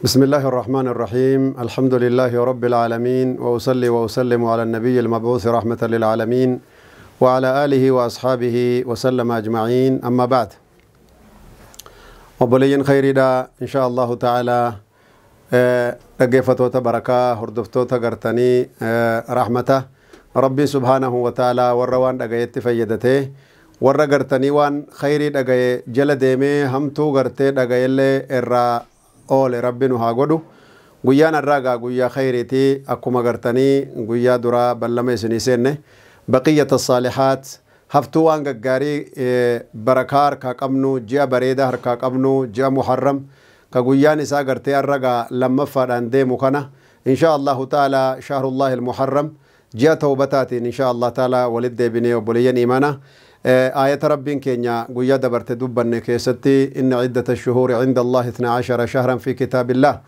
بسم الله الرحمن الرحيم. الحمد لله رب العالمين، وأصلي وأسلم على النبي المبعوث رحمة للعالمين وعلى آله وأصحابه وسلم أجمعين. أما بعد، وبلين خير دا إن شاء الله تعالى. dhaggeeffattoota barakaa, hordoftoota gartanii rahmata Rabbii subhaanahu wa ta'ala, warra waan dhagayetti fayyadatee, warra gartanii waan khayrii dhagaye jala deemee hamtuu gartee dhagayellee irraa oole, Rabbi nu haa godhu. Guyyaan har'aa guyyaa khayriitii. Akkuma gartanii guyyaa duraa ballama isinii seenne, baqiyyata saalihaat, haftuu waan gaggaarii barakaa harkaa qabnu, ji'a bareedaa harkaa qabnu, ji'a Muharram ka guyyaan isaa gartee har'a lammaffaadhaan deemu kana, insha Allahu ta'ala, shahrullahi almuharram, ji'a tawbataatiin insha Allah ta'ala walit deebinee. Obboleeyyan imaana, aayata Rabbiin keenya guyyaa dabarte dubbanne keessatti, "إن عدة الشهور عند الله 12 شهرا في كتاب الله",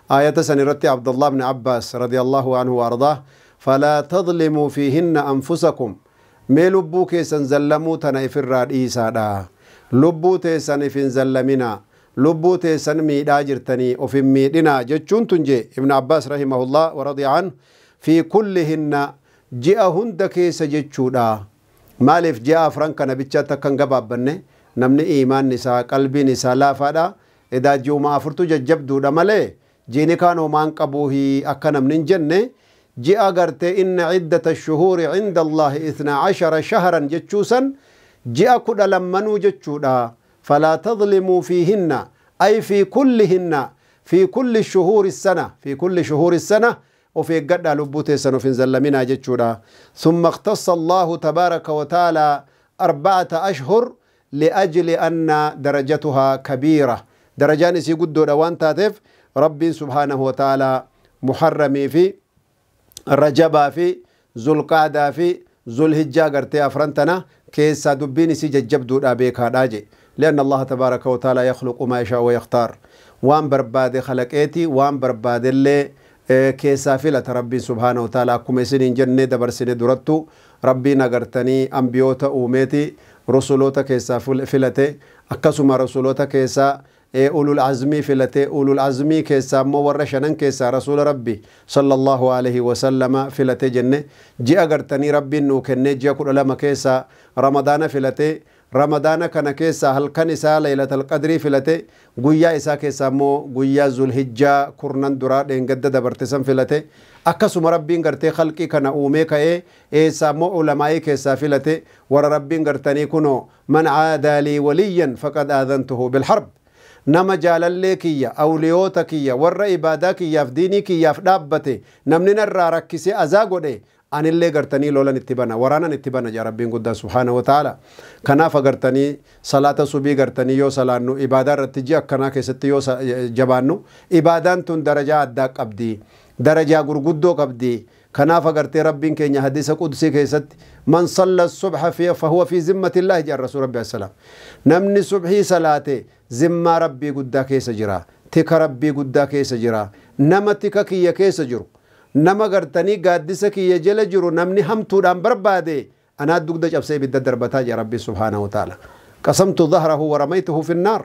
aayata san irratti Abdullah ibn Abbaas رضي الله عنه وأرضاه, "فلا تظلموا فيهن أنفسكم", mee lubbuu keessan zallamuu tana ifirraa dhiisaadha. Lubbuu teessan ifin zallaminaa, lubbuu teessan miidhaa jirtanii of hin miidhinaa jechuun tun jee Ibn Abbaas رحمه الله ورضي عنه, في كلهن, ji'a hunda keessa jechuudha. Maaliif ji'a afran kana bichaatti akka hin gabaabbanne? Namni iimaanni isaa, qalbiin isaa laafaadha. Edaa ji'uma afurtu jajjabduudha malee jiini kaan homaan qabuuhi akka namni hin jenne, ji'a gartee "إن عدة الشهور عند الله 12 شهرا" jechuusan ji'a 12nuu jechuudha. فلا تظلموا فيهن أي في كلهن, في كل شهور السنة, في كل شهور السنة of eeggadhaa, lubbuu teessan of hin zallaminaa jechuudha. ثم اختص الله تبارك وتعالى 4 أشهر لأجل أن درجتها كبيرة, darajaan isii guddoodha waan taateef Rabbiin subhaanahu wa ta'ala Muharramii fi Rajabaa fi Zulqaadaa fi Zulhijjaa gartee afran tana keessaa dubbiin isii jajjabduudha beekaadhaa je. لأن الله تبارك وتعالى يخلق ما يشاء ويختار, waan barbaade khalaqeeti, waan barbaadellee keessaa filata Rabbiin subhaanahu wa ta'ala. Akkuma isiniin jennee dabarsine durattu, Rabbiin agartanii ambiyoota uumeeti rusuloota keessaa filate, akkasuma rusuloota keessaa ulul azmii filate, ulul azmii keessaa immoo warra shanan keessaa rasuula Rabbi صلى الله عليه وسلم filate jenne. Ji'a gartanii Rabbiin nuu kennee ji'a 12 keessaa Ramadaana filate, Ramadaana kana keessaa halkan isaa Laylatal Qadrii filate, guyyaa isaa keessaa immoo guyyaa Zulhijjaa kurnan duraa dheengadda dabarte san filate. Akkasuma Rabbiin gartee khalqii kana uumee ka'ee eessaa immoo ulamaa'ii keessaa filate, warra Rabbiin gartanii kunoo "من عادى لي وليا فقد آذنته بالحرب", nama jaalallee kiyya, awliyoota kiyya, warra ibaadaa kiyyaaf diinii kiyyaaf dhaabbate namni narraa rakkisee azaa godhe, anillee gartanii lolan itti bana, waraanan itti bana jaa Rabbiin guddaan subhaana wa ta'ala. Kanaaf agartanii salaata subii gartanii yoo salaannu, ibaadaa irratti ji'a akkanaa keessatti yoo jabaannu, ibaadaan tun darajaa addaa qabdi, darajaa gurguddoo qabdi. Kanaaf agartee Rabbiin keenya hadiisa qudsii keessatti, "من صلى الصبح فهو في ذمة الله" jedhan rasuul Rabbi assalaam. Namni subhii salaate zimmaa Rabbii guddaa keessa jira, tika Rabbii guddaa keessa jira. Nama tika kiyya keessa jiru, nama gartanii gaaddisa kiyya jala jiru, namni hamtuudhaan barbaade anaa dugda cabsee ibidda darbataa jira Rabbii subhaanahu wa ta'ala. "قصمت ظهره ورميته في النار",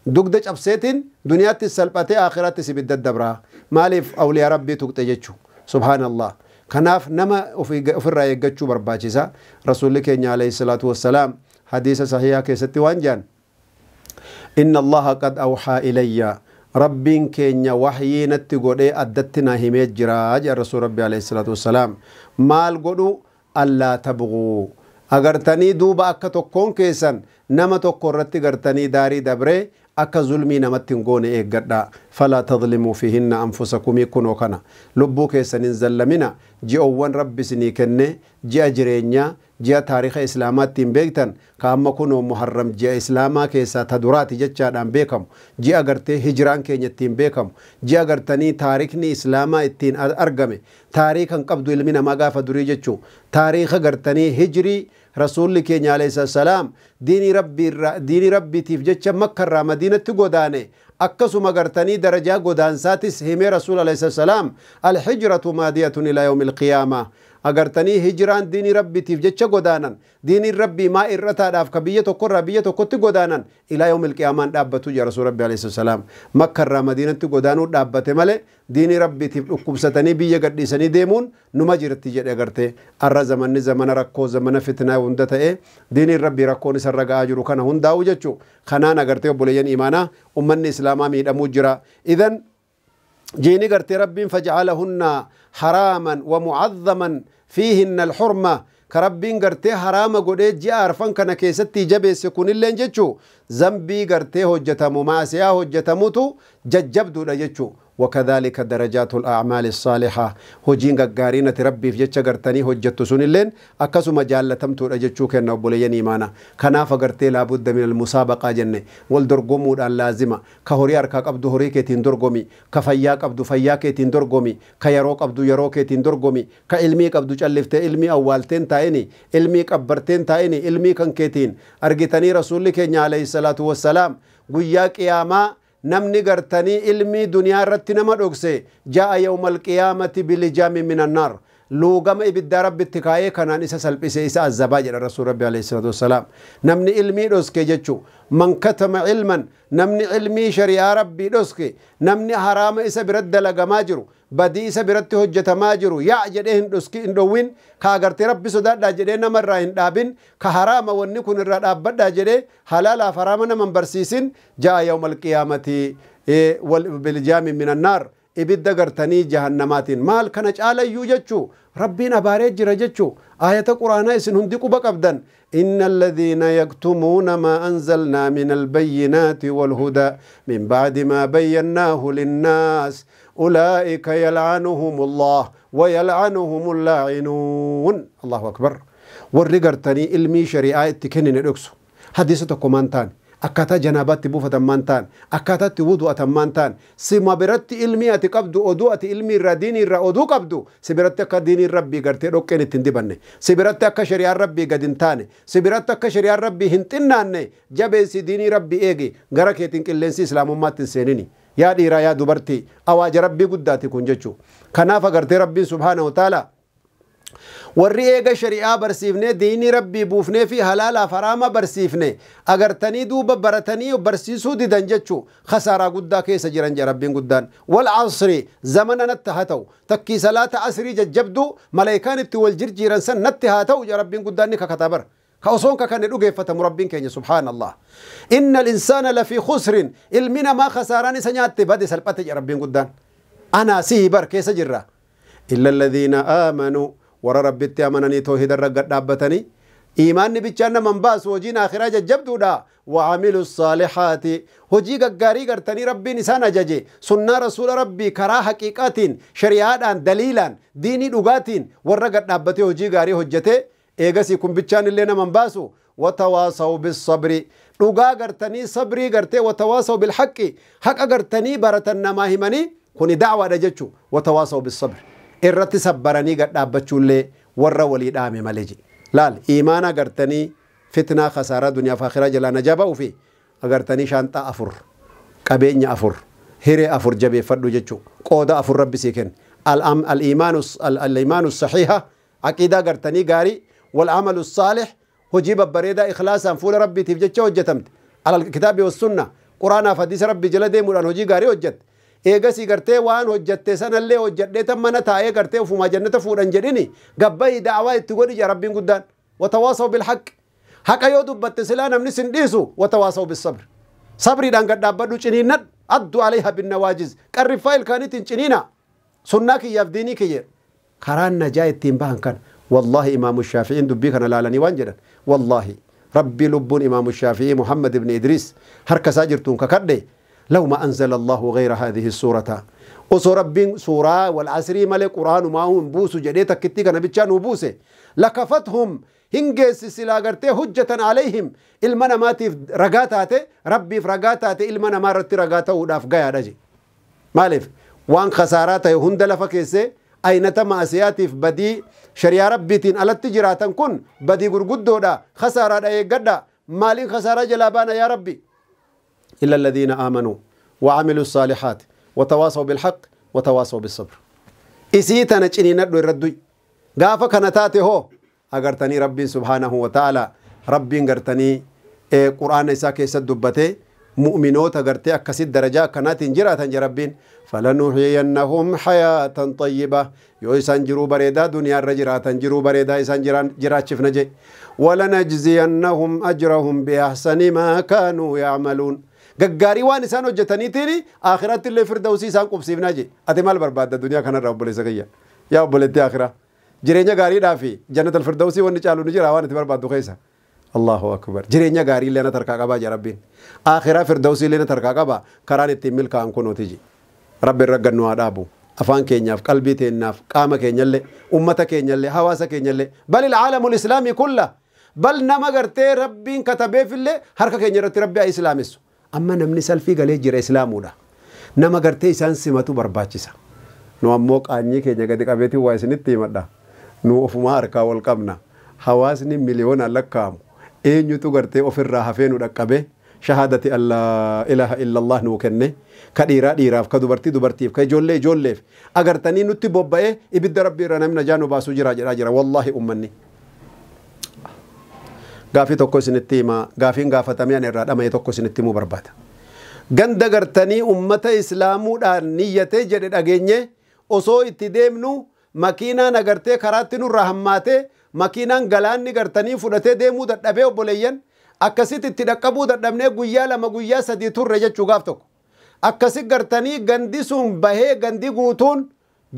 dugda cabseetiin duniyaatti salphatee aakhiraattis ibidda dabraa. Maaliif? Awliyaa Rabbii tuqxe jechuu. Subhaanallah. Kanaaf nama ofirraa eeggachuu barbaachisa. Rasuulli keenya عليه الصلاة والسلام hadiisa sahihaa keessatti waan jedhan, "إن الله قد أوحى إلي", Rabbiin keenya waxyii natti godhee addatti na himee jira jedhan rasuul Rabbi عليه الصلاة والسلام. Maal godhu? "ألا تبغوا", agartanii duuba akka tokkoon keessan nama tokko irratti gartanii daarii dabree akka zulmii namatti hin goone eeggadha. "فلا تظلموا فيهن أنفسكم", kunoo kana, lubbuu keessan hin zallamina. Ji'oowwan Rabbi isinii kenne, ji'a jireenyaa, ji'a taariika islaamaa ittiin beektan, ka amma kunoo Muharram ji'a islaamaa keessaa ta duraati jechaadhaan beekamu, ji'a gartee hijiraan keenya ittiin beekamu, ji'a gartanii taarikni islaamaa ittiin argame, taariikan qabdu ilmi namaa gaafa durii jechuu, taariika gartanii hijirii rasuulli keenya عليه السلام diinii Rabbiitiif jecha Makkarraa Madiinatti godaane. Akkasuma gartanii darajaa godaansaatis himee Rasuul alayhi salaam alhijratu maadiyatun ilaa yawmi alqiyaama. Agartanii hijraan diinii rabbiitiif jecha godaanan diiniin rabbii maa irrataadhaaf ka biyya tokkorraa biyya tokkotti godaanan ilaa yawmi alqiyaamaan dhaabbatu jira Rasuul rabbi alayhi salaam. Makkarraa Madiinatti godaanuu dhaabbate malee diinii rabbiitiif dhukkubsatanii biyya gadhiisanii deemuun numa jirti jedhe agartee. Arra zamanni zamana rakkoo zamana fitnaa hunda ta'e diiniin rabbii rakkoon isarra ga'aa jiru kana hundaa'u jechuu kanaan agartee obboleeyyan imaanaa ummanni islaamaa miidhamuu jira. Idan جيني قرتي ربي فجعلهن حراما ومعظما فيهن الحرمة كربين قرتي حرام قد جاء عرفان كان كيستي جبه سكون اللين جتشو زنبي قرتي هجتمو معسيا هجتموتو ججبدو لجتشو. وكذلك درجات الأعمال الصالحة هجين قارينة ربي في جتش قرتني هجت سن اللين أكسو مجالة تمتو لجتشو كأنه بوليين إيمانا كناف قرتي لابد من المسابقة جنة والدرقمو اللازمة كهوري أركاك أبدو هوريكي تندرقمي كفياك أبدو فياكي تندرقمي كيروك أبدو يروكي تندرقمي كعلميك أبدو جلفت علمي أولتين تايني علمي كبرتين تايني علمي كنكيتين أرقتني رسولك عليه الصلاة والسلام قياك يا ما نمني قرتني علمي دنيا رتنا ما دوكسي جاء يوم القيامة بلجام من النار لوغم إبدا رب التكاية كان إسا سلبسي إسا الزباج الرسول ربي عليه الصلاة والسلام. نمني علمي دوسكي جتشو من كتم علما نمني علمي شريعة ربي دوسكي نمني حرام إسا برد لغماجرو بدي إسا برد هجة ماجرو يا جدهن دوسكي اندوين كاغرتي ربي سداد جده نمر راهن دابين كحرام ونكون الرد بدا جده حلال فرام نمن برسيسين جاء يوم القيامة بالجام من النار إبدا قرتني جهنماتين مال كان على يوجتشو ربنا بارج رجتشو آية قرآن إسن هندقوا بقبدا إن الذين يكتمون ما أنزلنا من البينات والهدى من بعد ما بيناه للناس أولئك يلعنهم الله ويلعنهم اللاعنون. الله أكبر. ورقرتني علمي شريعة تكنن الأكسو حديثة كومانتان akkaataa janaabaatti buufatan maan ta'an akkaataatti wudu'atan maan ta'an sima biratti ilmii ati qabdu oduu ati ilmii irraa diinii irraa oduu qabdu si biratti akka diiniin rabbii gartee dhoqqeen ittiin dibanne si biratti akka shari'aan rabbii gad hin taane si biratti akka shari'aan rabbii hin xinnaanne jabeessi diinii rabbii eegi gara keetiin qilleensi islaamummaatti hin seenini yaa dhiiraa yaa dubartii awaaja rabbii guddaati kun jechuu kanaaf agartee rabbiin subhaanahu ta'ala warri eega shari'aa barsiifne diinii rabbii buufnee fi halaalaaf haraama barsiifne agartanii duuba baratanii barsiisuu didan jechuu khasaaraa guddaa keessa jiran jee rabbiin guddaan. Wal asri zamana natti haa ta'u takkii salaata asrii jajjabduu malaayikaan itti wal jirjiiran san natti haa ta'u jee rabbiin guddaan ni kakataa bara ka osoon kakanne dhugeeffatamu rabbiin keenya subhaanallah. Inna al-insaana lafii khusrin ilmi namaa khasaaraan isa nyaatte bade salphate jee rabbiin guddaan. Anaa sii bar keessa jirra. Illa alladhiina aamanuu ورا ربي أمنني توحيد الرجال دابتني إيماني بيتشانا من باس وجين آخرة جبدودا وعملوا الصالحات هجي غاري غرتني ربي نسانا ججي سنة رسول ربي كرا حقيقات شريعة دليلا ديني دغاتين ورغت دابتي هجي غاري هجته ايغسي كن بيتشان اللي من باسو وتواصوا بالصبر دغا غرتني صبري غرتي وتواصوا بالحق حق غرتني برتنا ما همني كوني دعوة دجچو وتواصوا بالصبر irratti sabbaranii gad dhaabbachuullee warra walii dhaame malee jedhe. Laal imaana agartanii fitnaa khasaaraa duniyaa fi akhiraa jalaa najaa ba'uu fi agartanii shaanxaa afur qabeenya afur hiree afur jabeeffadhu jechuu qooda afur rabbi sii kenne. Al-imaanu saxiiha aqiidaa agartanii gaarii wal amalu saalix hojii babbareedaa ikhlaasaan fuula rabbiitiif jecha hojjetamte alal kitaabi wassunna quraanaaf hadiisa rabbii jala deemuudhaan hojii gaarii hojjette. Eegasii gartee waan hojjatte sanallee hojjadhee tan mana taa'ee gartee ufumaa jannata fuudhan jedhini gabbayi da'awaa itti godhi jaa rabbiin guddaan. Watawaasaw bilhaq haqa yoo dubbatte silaa namni sin dhiisu watawaasaw bisabr sabriidhaan gad dhaabbadhu ciniinnadhu addu alayha binnawaajiz qarriffaa ilkaaniitiin ciniina sunnaa kiyyaaf diinii kiyye karaan najaa ittiin bahan kana. Wallaahi imaamu shaafi'iin dubbii kana laalanii waan jedhan wallaahi rabbii lubbuun imaamu shaafi'ii Muhammad ibn Idriis harka isaa jirtuun kakadhe لو ما أنزل الله غير هذه السورة أصو ربين سورة والعسري ملك قرآن ما هم بوسو جديتك كتيكا نبتشان وبوسه لكفتهم هنجيس سلاغرتي حجة عليهم المنا ماتي رقاتاتي ربي في رقاتاتي المنا ما رتي رقاته وداف قايا رجي مالف وان خساراته هند لفكيسي أين تماسياتي في بدي شريعة ربيتين على التجرات كن بدي قرقدو دا خسارة دا يقدا مالين خسارة جلابانا يا ربي. إلا الذين آمنوا وعملوا الصالحات وتواصوا بالحق وتواصوا بالصبر. Isii tana ciniinadhu irradduy. Gaafa kana taate hoo agartanii Rabbiin subhaanahu wa ta'ala Rabbiin gartanii quraana isaa keessatti dubbatee mu'minoota gartee akkasit darajaa akkanaatiin jiraatan je Rabbiin falanuhyiyannahum hayaatan xayyiba yoo isaan jiruu bareedaa duniyaa irra jiraatan jiruu bareedaa isaan jiraachifna je walanajziyannahum ajrahum biahsani maa kaanuu yacmaluun gaggaarii waan isaan hojjetaniitiin akhiratti illee firdawsii isaan qubsiifnaa je. Ati maal barbaadda duniyaa kanarraa obboleessa kiyya yaa obboleettii akhiraa jireenya gaariidhaa fi jannatal firdawsii wanni caalu ni jira waan ati barbaaddu keessa. Allahu akbar. Jireenya gaarii illee na tarkaa qabaa jaa Rabbiin. Akhiraa firdawsii illee na tarkaa qabaa karaan ittiin milkaa'an kunuuti ji. Rabbi irra gannu haa dhaabu. Afaan keenyaaf, qalbii teenyaaf, qaama keenyallee, ummata keenyallee, hawaasa keenyallee, bal ilcaalamul islaamii kulla. Bal nama gartee Rabbiin katabeefillee harka keenya irratti Rabbi haa islaamessu. Amma namni salfii galee jira islaamuudha. Nama gartee isaan simatu barbaachisa. Nu ammoo qaanyii keenya gadi qabeetiin waa isinitti himadha. Nu ofumaa harkaa wal qabna. Hawaasni miliyoonaan lakkaa'amu. Eenyutu gartee ofirraa hafee nu dhaqqabe shahaadati allaa ilaaha illallah nuu kenne ka dhiiraa dhiiraaf ka dubartii dubartiif ka ijoollee ijoolleef agartanii nutti bobba'ee ibidda rabbii irra namni najaa nu baasuu jira jedhaa jira wallaahi ummanni. Gaafii tokko isinitti himaa gaafiin gaafatamee ani irraa dhama'e tokko isinitti himuu barbaada. Ganda gartanii ummata islaamuudhaan niyyatee jedhe dhageenye osoo itti deemnu makiinaan agartee karaatti nurraa hammaatee makiinaan galaanni gartanii fudhatee deemuu dadhabee obboleeyyan akkasitti itti dhaqqabuu dadhabnee guyyaa 2 guyyaa 3 turre jechuu gaaf tokko. Akkasi gartanii gandi sun bahee gandi guutuun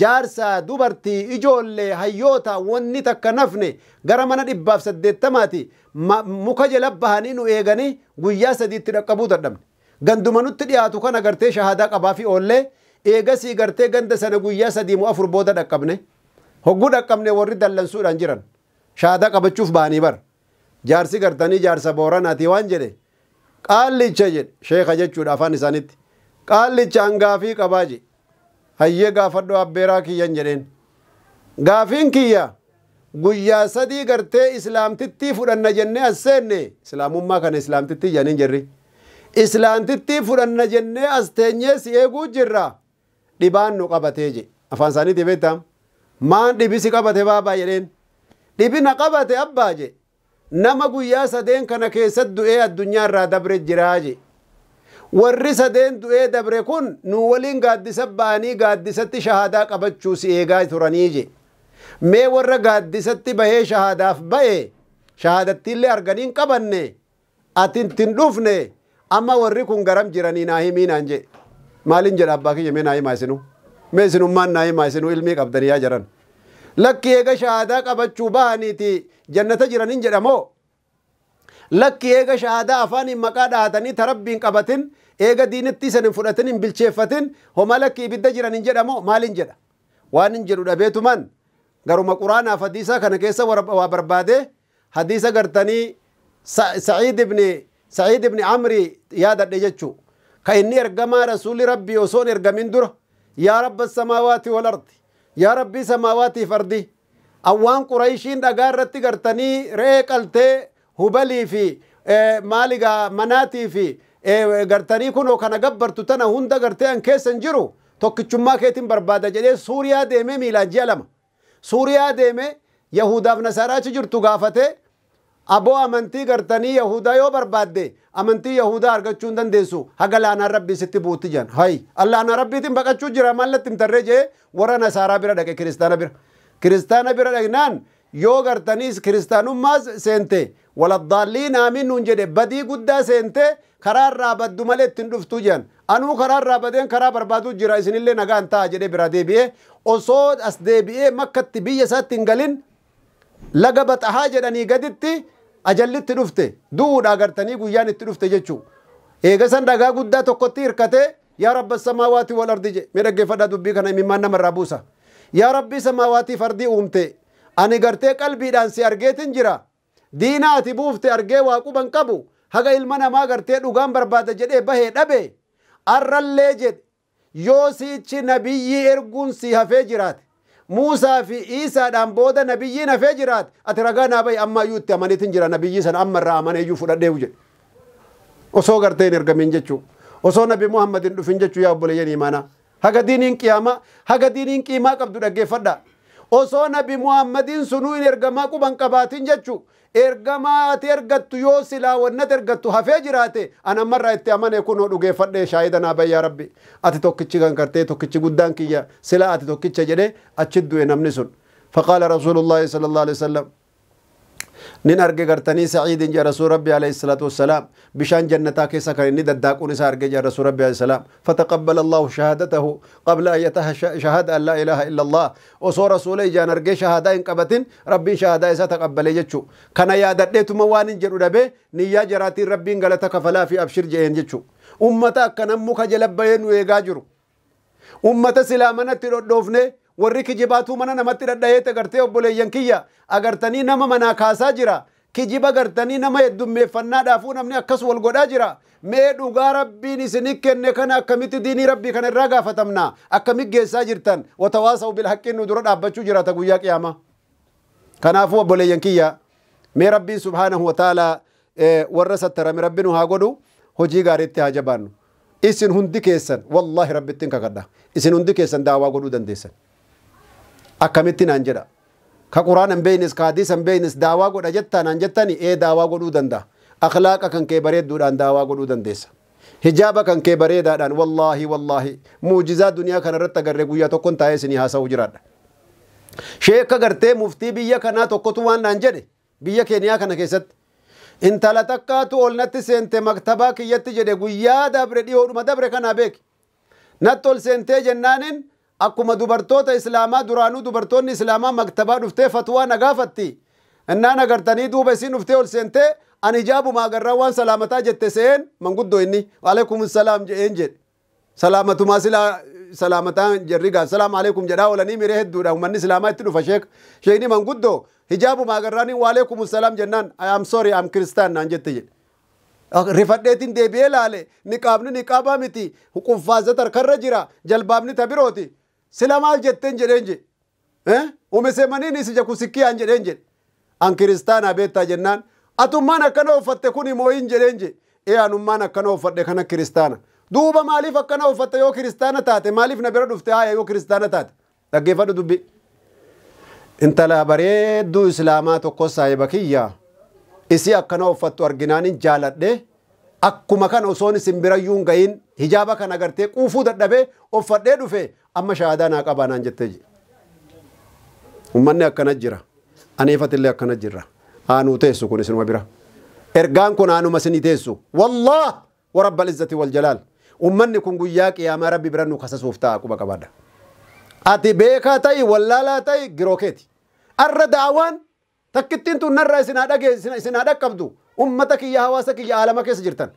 jaarsaa dubartii ijoollee hayyoota wanni takka nafne gara mana 180 muka jala bahanii nu eeganii guyyaa 3 itti dhaqqabuu dadhabne. Ganduma nutti dhiyaatu kana gartee shahaadaa qabaa fi oollee eegasii gartee ganda sana guyyaa 3 moo 4 booda dhaqqabne. Hogguu dhaqqabne warri dallansuudhaan jiran. Shahaadaa qabachuuf bahanii bar. Jaarsi gartanii jaarsa Booranaati waan jedhe qaallicha jedhe sheeka jechuudha afaan isaaniitti. Qaallicha hangaafii qabaa jedhe. Hayyee gaafadhu abbeeraa kiyyan jedheen. Gaafiin kiyya guyyaa 3 gartee islaamtittii fudhanna jennee as seenne islaamummaa kana islaamtittii jedhaniin jirri. Islaamtittii fudhanna jennee as teenyee si eeguu jirra. Dhibaan nu qabatee jedhe. Afaan isaaniitti beektaa? Maan dhibisi qabate baabaa jedheen. Dhibina qabate abbaa jedhe. Nama guyyaa 3 kana keessatti du'ee addunyaa irraa dabre jiraa jedhe. Warri 3 du'ee dabre kun nu waliin gaaddisa ba'anii gaaddisatti shahaadaa qabachuu si eegaa turanii jedhe. Mee warra gaaddisatti bahee shahaadaaf ba'e shahaadattiillee arganii hin qabanne ati ittiin dhufne amma warri kun garam jiranii naa himii naan jedhe. Maaliin jedha abbaa kiyya mee naa himaa isinuu? Mee isinummaan naa himaa isinuu ilmii qabdanii yaa jiran. Lakki eega shahaadaa qabachuu bahaniiti jannata jiraniin jedhamoo? Lakki eega shahaadaa afaaniin maqaa dhahatanii tarabbiin qabatin eega diinatti isan hin fudhatin hin bilcheeffatin homa lakki ibidda jiraniin jedhamoo maaliin jedha? Waan hin jedhu dhabeetuman garuma quraanaaf hadiisa kana keessa waa barbaade hadiisa gartanii Sa'iid ibn Amri yaadadhe jechuu. Ka inni ergamaa rasuulli rabbii osoo hin ergamin dura yaa rabba samaawaati wal ardi yaa rabbii samaawaatiif ardi awwaan Qurayshiin dhagaa irratti gartanii re'ee qaltee hubalii fi maaligaa manaatii fi gartanii kunoo kana gabbartu tana hunda gartee an keessa hin jiru tokkichummaa keetiin barbaada jedhee Suuriyaa deemee miilaan ji'a 2 Suuriyaa deemee Yahudaaf Nasaaraa achi jirtu gaafatee aboo amantii gartanii Yahudaa yoo barbaadde amantii Yahudaa argachuu hin dandeessu haga laanaan rabbii sitti buutti jedhan. Hayi allaanaa rabbiitiin baqachuu jira maallatti hin tarree jedhee warra Nasaaraa bira dhaqe kiristaana bira. Kiristaana bira dhaqnaan yoo gartaniis kiristaanummaa seente waladdaalliin aamin nuun jedhe badii guddaa seente karaa irraa baddu malee ittiin dhuftuu jedhan. Anuu karaa irraa badeen karaa barbaaduu jira isinillee nagaan ta'a jedhee bira deebi'ee osoo as deebi'ee makkatti biyya isaatti hin galin laga baxahaa jedhanii gaditti ajallitti dhufte du'uudha gartanii guyyaan itti dhufte jechuu. Eega san dhagaa guddaa tokkotti hirkatee yaa rabba samaawaati wal ardi jedhe. Mee dhaggeeffadhaa dubbii kana imimmaan namarraa buusa. Yaa rabbii samaawaatiif ardii uumte ani gartee qalbiidhaan si argeetin jira. Diina ati buufte argee waa quban qabu haga ilma namaa gartee dhugaan barbaada jedhee bahee dhabe arrallee jedhe yoo siichi nabiyyii erguun si hafee jiraate Muusaa fi Iisaadhaan booda nabiyyiin hafee jiraate ati ragaa naa bahi ammayyuu itti amaniitin jira nabiyyii sana amma irraa amaneeyyuu fudhadheewu jedhe. Osoo gartee hin ergamin jechuu. Osoo Nabi Muhammad hin dhufin jechuu yaa obboleeyyan imaanaa. Haga diiniin qiyaamaa, haga diiniin qiimaa qabdu dhaggeeffadha. Osoo Nabi Muhammadiin sunuu hin ergamaa quban qabaatin jechuu ergamaa ati ergattu yoo silaa wannat ergattu hafee jiraate an ammarraa itti amane kunoo dhugeeffadhe shaahida naa bayyaa rabbi ati tokkichi kan kartee tokkichi guddaan kiyya silaa ati tokkicha jedhe achi du'e namni sun. Faqaala Rasuulullaahi sallallahu alaihi wasallam nin arge gartanii Sa'iidin jedha Rasuul Rabbi alayhi salaatu wassalaam bishaan jannataa keessa kan inni daddaaquun isaa arge jedha Rasuul Rabbi alayhi salaam. Fataqabbala Allahu shahaadatahu qabla an yataha shahada an laa ilaaha illa Allah. Osoo Rasuula ijaan argee shahaadaa hin qabatin Rabbiin shahaadaa isaa taqabbalee jechuu. Kana yaadadheetuma waan hin jedhu dhabee niyyaa jaraatiin Rabbiin galata kafalaa fi abshir je'een jechuu. Ummata akkanan muka jala bahee nu eegaa jiru. Ummata silaa manatti dhodhoofne warri kijibaatuu mana namatti dhadhayeete gartee obboleeyyan kiyya agartanii nama manaa kaasaa jira. Kijiba gartanii nama heddummeeffannaadhaafuu namni akkas wal godhaa jira. Mee dhugaa Rabbiin isinii kenne kana akkamitti diinii Rabbii kana irraa gaafatamna? Akkamitti geessaa jirtan? Watawaasaw bil haqqiin nu dura dhaabbachuu jiraata guyyaa qiyaamaa. Kanaafuu obboleeyyan kiyya mee Rabbiin subhaanahu wa ta'aalaa warra sattarame Rabbi nu haa godhu hojii gaariitti haa jabaannu. Isin hundi keessan wallaahi Rabbittiin kakadha. Isin hundi keessan daawaa godhuu dandeessan. Akkamitti naan jedha. Ka Quraan hin beeknes ka hadiisa hin beeknes daawaa godha jettaa naan jettani ee daawaa godhuu danda'a. Akhlaaqa kan kee bareedduudhaan daawaa godhuu dandeessa. Hijaaba kan kee bareedaadhaan wallaahi wallaahi muujizaa duniyaa kana irratti agarree guyyaa tokkoon taa'ee isinii haasa'uu jiraadha. Sheeka gartee muftii biyya kanaa tokkotu waan naan jedhe biyya Keeniyaa kana keessatti. Intala takkaatu ol natti seente maktabaa kiyyatti jedhe guyyaa dabre dhiyoodhuma dabre kanaa beeki. Natti ol seentee jennaanin akkuma dubartoota islaamaa duraanuu dubartoonni islaamaa maktabaa dhuftee fatwaa na gaafatti. Innaan agartanii duuba isiin dhuftee ol seentee ani hijaabuma agarraa waan salaamataa jette se'een manguddoo inni waalaikum salaam je'een jedhe. Salaamatumaa silaa salaamataa jarri gaa salaam alaikum jedhaa oolanii miree hedduudha uummanni islaamaa itti dhufa sheek. Sheekni manguddoo hijaabuma agarraanii waalaikum salaam jennaan I am sorry I am Christian naan jette jedhe. Rifadheetiin deebi'ee laale niqaabni niqaabaa miti quffaasa tarkarra jira jalbaabni tabirooti. Sila maal jetteen jedheen jedhe. Umesemaniin isi jakusikkiyaan jedheen jedhe. An kiristaanaa beektaa jennaan atummaan akkana uffatte kun mooyin jedheen jedhe. Ee anummaan akkana uffadhe kana kiristaana. Duuba maaliif akkana uffatte yoo kiristaana taate maaliif na bira dhufte haaya yoo kiristaana taate. Dhaggeeffadhu dubbi. Intala bareedduu islaamaa tokko saahiba kiyya isii akkana uffattu arginaanin jaaladhe akkuma kana osoon isin birayyuu hin gahin hijaaba kana agartee quufuu dadhabee uffadhee dhufe amma shahaadaa naa qabaa naan jettee jedhe. Uummanni akkana jira. Aniifatillee akkana jirra. Aanuu teessu kun isinuma bira. Ergaan kun aanuma isinii teessu. Wallaah wa rabbal izzati wal jalaal. Uummanni kun guyyaa qiyaamaa Rabbi bira nu kasasuuf ta'a quba qabaadha. Ati beekaa ta'i wallaalaa ta'i giroo keeti. Arra daawaan takkittiin tun narraa isin haa dhagee isin haa dhaqqabdu. Uummata kiyya hawaasa kiyya aalama keessa jirtan.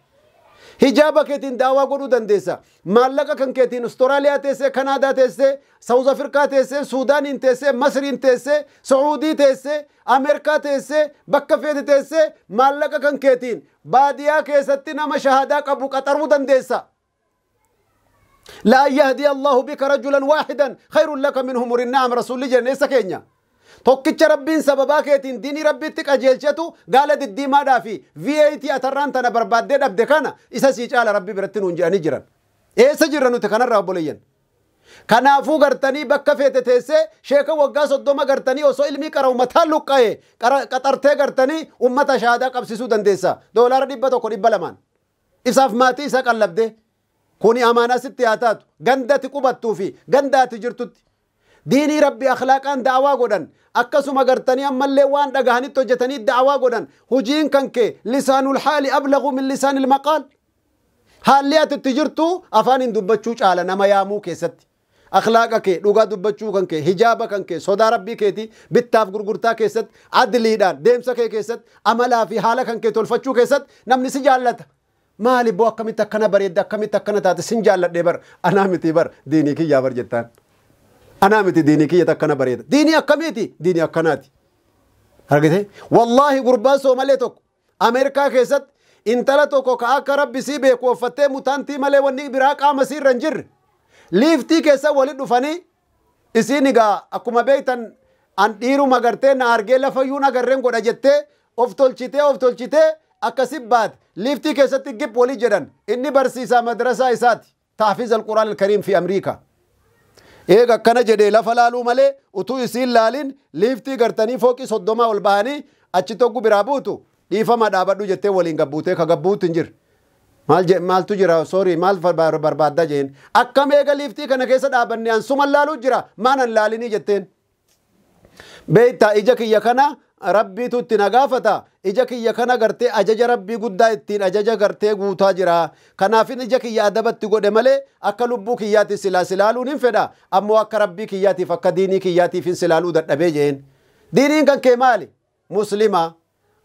Hijaaba keetiin daawaa godhuu dandeessa. Maallaqa kan keetiin Austraaliyaa teessee, Kanaadaa teessee, Saawuz Afrikaa teessee, Suudaaniin teessee, Masriin teessee, Sacuudii teessee, Ameerikaa teessee, bakka feete teessee maallaqa kan keetiin baadiyaa keessatti nama shahaadaa qabu qaxaruu dandeessa. Laa yahdi Allahu bika rajulan waahidan khayrun laka min humurin na'am rasuulli jenne eessa keenya. Tokkicha Rabbiin sababaa keetiin diinii Rabbiitti qajeelchetu gaala diddiimaadhaa fi V8 atarraan tana barbaaddee dhabde kana isa sii caala Rabbi biratti nuun jedhanii jiran. Eessa jirra nuti kanarraa obboleeyyan? Kanaafuu gartanii bakka feete teessee sheeka waggaa 30 gartanii osoo ilmii qara uummataan luqqa'e qaxartee gartanii uummata shahaadaa qabsiisuu dandeessa. $100 200 Isaaf maatii isaa qallabdee kuni amaanaa sitti haa taatu gandatti qubattuu fi gandaatti jirtutti. Diinii Rabbi akhlaaqaan da'awaa godhan akkasuma gartanii ammallee waan dhagahanitti hojjetanii da'awaa godhan hujiin kan kee lisaanul haali ablagu min lisaanil maqaal. Haalli ati itti jirtu afaan hin dubbachuu caala nama yaamuu keessatti. Akhlaaqa kee dhugaa dubbachuu kan kee hijaaba kan kee sodaa Rabbii keetii bittaaf gurgurtaa keessatti adliidhaan deemsa kee keessatti amalaa fi haala kan kee tolfachuu keessatti namni si jaallata. Maali boo akkamitti akkana bareedda akkamitti akkana taate sin jaalladhee bar anaa miti bar diinii kiyyaa bar jettaan. Anaa miti diinii kiyya akkana bareeda. Diinii akkamiiti? Diinii akkanaati. Argite? Wallaahi gurbaan Soomalee tokko Ameerikaa keessatti intala tokko ka akka Rabbi sii beeku uffattee mutaantii malee wanni biraa qaama sii irra hin jirre. Liiftii keessa walitti dhufanii isiin egaa akkuma beektan an dhiiruma gartee na argee lafayyuun agarreen godha jettee of tolchitee akkasi baate. Liiftii keessatti gib walii jedhan. Inni barsiisaa madrasaa isaati. Tahfiiz al-Qur'aan al-Kariim fi Amriikaa. Eega akkana jedhee lafa laaluu malee utuu isiin laalin liiftii gartanii fooqii 30 ol bahanii achi tokko biraa buutu dhiifama dhaabadhu jettee waliin gabbuutee ka gabbuutu hin jirre. Maal maaltu jira sorry maal barbaadda jeen. Akkam eega liiftii kana keessa dhaabanne an suman laaluu jira maan an laalinii jetteen. Beektaa ija kiyya kana rabbiitu itti na gaafata. Ija kiyya kana gartee ajaja rabbii guddaa ittiin ajaja gartee guutaa jira. Kanaafin ija kiyya adabatti godhe malee akka lubbuu kiyyaatti silaa silaaluun hin fedha. Ammoo akka rabbii kiyyaatiif akka diinii kiyyaatiif hin silaaluu dadhabee jeen. Diiniin kan kee maali? Muslima.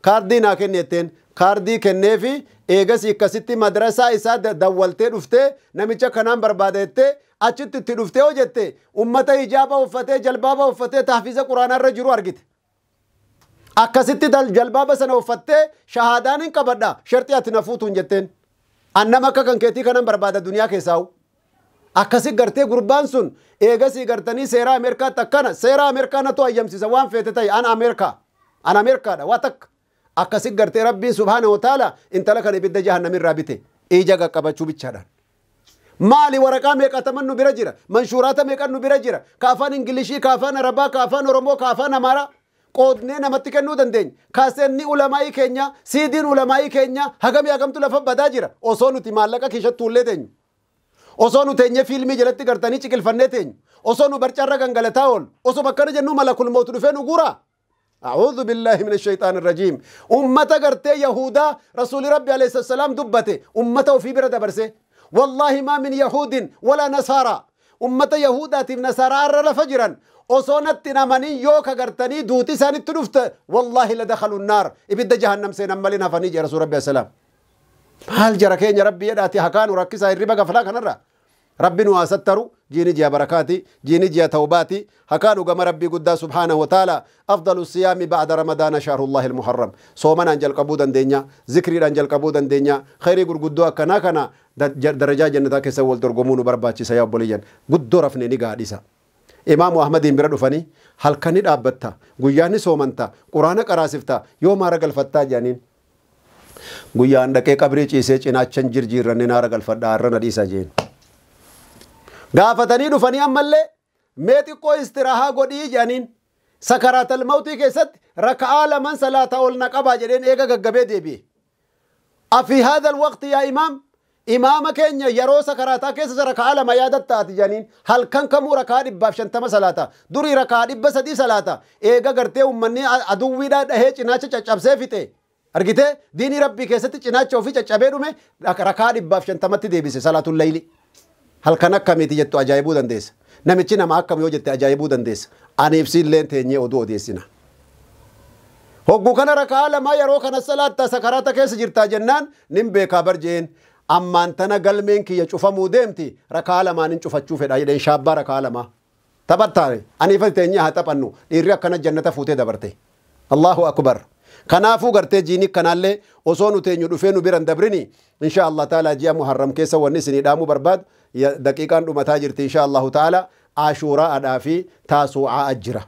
Kaardii naa kenni jetteen. Kaardii kenneefi eegas akkasitti madrasaa isaa dawwaltee dhuftee namicha kanaan barbaada jettee achitti itti dhuftee hoo jette ummata hijaaba uffatee jalbaaba uffatee tahfiiza quraanarra jiru argite. Akkasitti jalbaaba sana uffattee shahaadaan hin qabadha sharxii ati na fuutu hin jetteen. An nama akka kan keetii kanan barbaada duniyaa keessaa'u. Akkasi gartee gurbaan sun eegasii gartanii seera Ameerikaatti akkana seera Ameerikaa natu hayyamsiisa waan feete ta'e an Ameerikaa an Ameerikaadha waa takka. Akkasi gartee rabbiin subhaanahu wa ta'ala intala kana ibidda jahannamirraa bite ija qaqqabachuu bichaadhaan. Maali waraqaa meeqataman nu bira jira manshuuraata meeqan nu bira jira ka afaan Ingilishii ka afaan Arabaa ka afaan Oromoo ka afaan Amaaraa qoodnee namatti kennuu dandeenya. Kaaseenni ulamaa'ii keenya siidiin ulamaa'ii keenya hagamii hagamtu lafa badaa jira osoo nuti maallaqa keessatti ullee teenyu. Osoo nu teenyee fiilmii jalatti gartanii ciqilfannee teenyu. Osoo nu barcarra gangalataa oolu. Osoo bakkana jennu malakul mawtu dhufee nu guuraa. أعوذ بالله من الشيطان الرجيم. أمة قرتي يهودا رسول ربي عليه الصلاة والسلام دبته أمته في برد برسه والله ما من يهود ولا نصارى أمة يهودا نصارى أرى فجرا أصونت نمني يوكا قرتني دوتي ساني تنفت والله لدخلوا النار إبدا جهنم سينملنا فنيجي رسول ربي عليه السلام. هل جركين يا ربي يداتي هكان وركسا الربا قفلاك نرى ربي نواسترو جيني جيا بركاتي جيني جيا توباتي هكانو قم ربي قد سبحانه وتعالى. أفضل الصيام بعد رمضان شهر الله المحرم. صومنا أنجل قبودا دينيا ذكري أنجل قبودا دينيا خيري قدوا كنا كنا درجة جنة كسول ترجمون برباتي سيابوليا قد رفني نقا إمام أحمد بن فني هل كان أبتا قياني صومنتا قرآن قراسفتا يوم رجل فتا جانين قيان دكي قبري چيسي چنا چنجر جيرن نارجل فتا رنا ديسا جين gaafatanii dhufanii ammallee mee xiqqoo istirahaa godhii jedhaniin sakaraatal mawtii keessatti raka'aa laman salaataa ol na qabaa jedheen eega gaggabee deebi'e. Afi haadha alwaqti yaa imaam imaama keenya yeroo sakaraataa keessa raka'aa lama yaadattaati jedhaniin halkan kamuu raka'aa 150 salaata durii raka'aa 300 salaata eega gartee uummanni aduwwiidhaa dhahee cinaacha caccabsee fixe. Argitee diinii rabbii keessatti cinaacha ofii caccabee dhume raka'aa 150tti deebise salaatul layli. Halkan akkamiiti jettu ajaa'ibuu dandeessa. Namichi nama akkam yoo jette ajaa'ibuu dandeessa. Aniif siilleen teenyee oduu odeessina. Hogguu kana raka'aa lama yeroo kana salaattaa sakaraata keessa jirtaa jennaan nin beekaa bar jeen. Ammaan tana galmeen kiyya cufamuu deemti raka'aa lamaan hin cufachuu fedha jedheen shaabbaa raka'aa lama. Taphattaare aniif teenyee haa taphannu dhiirri akkana jannata fuutee dabarte. Allahu akbar. Kanaafuu gartee jiini kanaallee osoo nu teenyu dhufee nu biran dabrini insha Allah ta'ala ji'a Muharram keessa wanni isinii dhaamuu barbaadu daqiiqaan dhumataa jirti insha Allahu ta'ala Ashuuraa adhaa fi Taasuu'aa jira.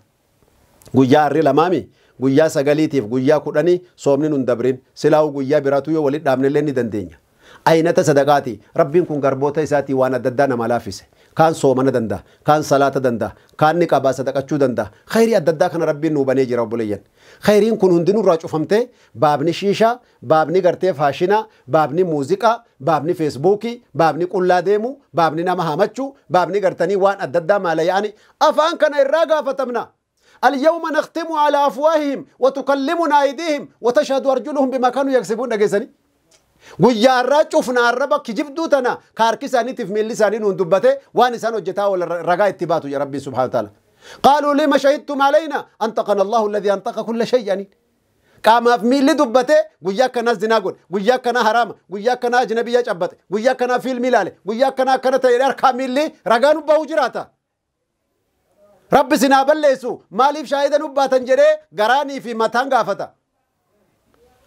Guyyaa harri lamaami guyyaa 9tiif guyyaa 10 soomni nun dabrin silaa'u guyyaa biraatu yoo walitti dhaabnellee ni dandeenya. Aynata sadaqaati rabbiin kun garboota isaatii waan adda addaa nama laaffise. Kaan soomana danda'a, kaan salaata danda'a, kaan ni qabaa sadaqachuu danda'a. Khayrii adda addaa kana rabbiin nuu banee jira obboleeyyan. Khayriin kun hundinuu irraa cufamtee baabni shiishaa, baabni gartee faashinaa, baabni muuziqaa, baabni feesbuukii, baabni qullaa deemuu, baabni nama hamachuu, baabni gartanii waan adda addaa maala yaa'anii afaan kana irraa gaafatamna. اليوم نختم على أفواههم وتكلمنا أيديهم وتشهد أرجلهم بما كانوا يكسبون. دقيسني guyyaa irraa cufna arraba kijibduu tana ka harki isaaniitiif miilli isaanii nuun dubbate waan isaan hojjetaa wal ragaa itti baatu ya rabbii subhaanahu wa ta'ala. Qaaluu lima shahidtum alayna antaqana Allahu alladhi antaqa kulla shay jedhaniin. Qaamaaf miilli dubbate guyyaa akkanaa zinaa godhe, guyyaa akkanaa haraama, guyyaa akkanaa ajnabiyyaa cabbate, guyyaa akkanaa fiilmii ilaale, guyyaa akkanaa akkana ta'e harkaa miilli ragaa nu bahu jiraata. Rabbi sinaa balleessu maaliif shaahida nu baatan jedhee garaanii fi mataan gaafata.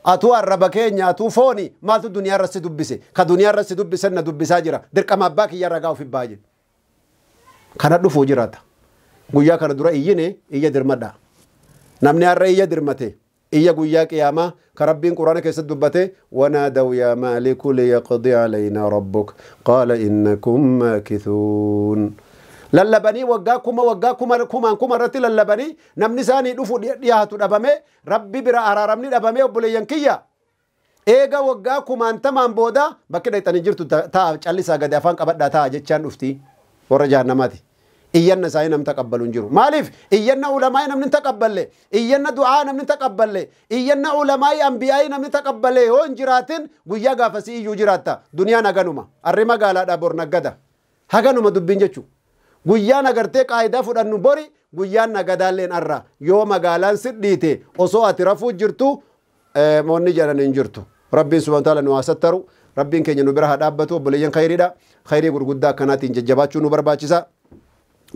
Atuu arraba keenya atuu fooni maaltu duniyaa irratti dubbise ka duniyaa irratti dubbisan na dubbisaa jira dirqama abbaa kiyya ragaa ofi baay'ee kana dhufuu jiraata. Guyyaa kana dura iyyine iyya dirmadha. Namni har'a iyya dirmate Iyya guyyaa qiyaamaa ka Rabbiin Quraana keessatti dubbate: wanaadaw yaa maaliku liyaqdi alaynaa rabbuk qaala innakum maakithuun. Lallabanii waggaa kuma waggaa kuma kumaan kuma irratti lallabanii namni isaanii dhufu dhiyaatu dhabame, Rabbi bira araaramni dhabame. Obboleeyyan kiyya, eega waggaa kumaantamaan booda bakki dhayxanii jirtu ta'a, callisaa gadi afaan qabadhaa ta'a jechaan dhufti warra jahannamaati. Iyyanna isaanii namni taqabbalu hin jiru. Maaliif? Iyyanna ulamaa'ii namni hin taqabballe, iyyanna du'aa namni hin taqabballe, iyyanna ulamaa'ii anbiyaa'ii namni taqabballe yoo hin jiraatin guyyaa gaafasii iyyuu jiraatta. Duniyaan haganuma. Arri magaalaadhaa bor naggada. Haganuma dubbiin jechuudha. Guyyaan agartee qaayidaa fudhannu bori, guyyaan nagadaalleen arra. Yoo magaalaan sidhiite osoo ati rafuu jirtu moonni jedhan hin jirtu. Rabbiin subhaanahu wa ta'ala nu haa sattaru. Rabbiin keenya nu bira haa dhaabbatu. Obboleeyyan khayriidha. Khayrii gurguddaa akkanaatiin jajjabaachuu nu barbaachisa.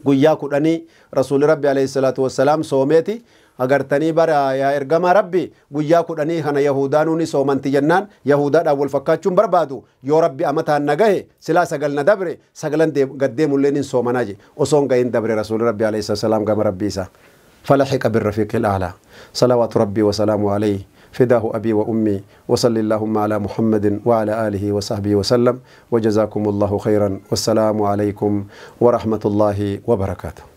Guyyaa 10 Rasuulli Rabbi alayhi salaatu wassalaam soomeeti agartanii bara yaa ergamaa Rabbi, guyyaa 10 kana Yahudaanuu ni soomanti jennaan, Yahudaadhaan wal fakkaachuun barbaadu, yoo Rabbi amataan na gahe silaa 9 na dabre sagalan gaddeemulleen hin soomanaa je. Osoo hin gahin dabre Rasuulli Rabbi alayhi salaam gama Rabbii isaa. فلحق بالرفيق الأعلى صلوات ربي وسلامه عليه، فداه أبي وأمي، وصل اللهم على محمد وعلى آله وصحبه وسلم، وجزاكم الله خيرا، والسلام عليكم ورحمة الله وبركاته.